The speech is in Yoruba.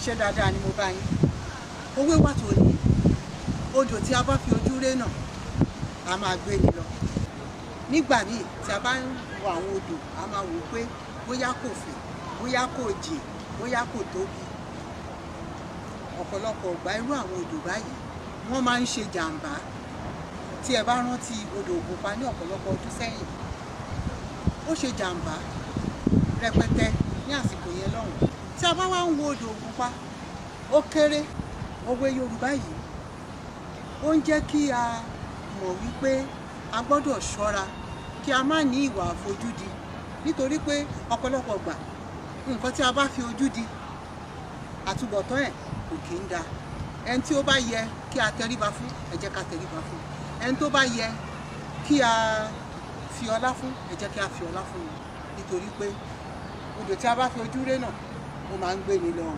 Ṣé dáadáa ni mo bá yín? Òwe wa tòní: odò tí a bá fi ojú ré náà, a máa gbé ni lọ. Nígbà míì tí a bá ń wo àwọn odò, a máa wò ó pé bóyá kò fẹ̀, bóyá kò jìn, bóyá kò tóbi. Ọ̀pọ̀lọpọ̀ ìgbà, irú àwọn odò báyìí, wọ́n máa ń ṣe jàǹbá. Tí ẹ bá rántí odò Ògùnpa ní ọ̀pọ̀lọpọ̀ ọdún sẹ́yìn, ó ṣe jàǹbá rẹpẹtẹ ní àsìkò yẹn lọ́hùn. Tí a bá wá ń wo odò Ògùnpa, ó kéré. Òwe Yorùbá yìí, ó ń jẹ́ kí a mọ̀ wípé a gbọ́dọ̀ ṣọ́ra kí a má ní ìwà àfojúdi, nítorí pé ọ̀pọ̀lọpọ̀ ìgbà, nǹkan tí a bá fi ojú di, àtúbọ̀tán ẹ̀ kò kí ń da. Ẹni tí ó bá yẹ kí a tẹríba fún, ẹ jẹ́ ká tẹríba fún. Ẹni tó bá yẹ kí a fi ọlá fún, ẹ jẹ́ kí a fi ọlá fún wọn, nítorí pé odò tí a bá fi ojú ré náà, ó máa ń gbé ni lọ.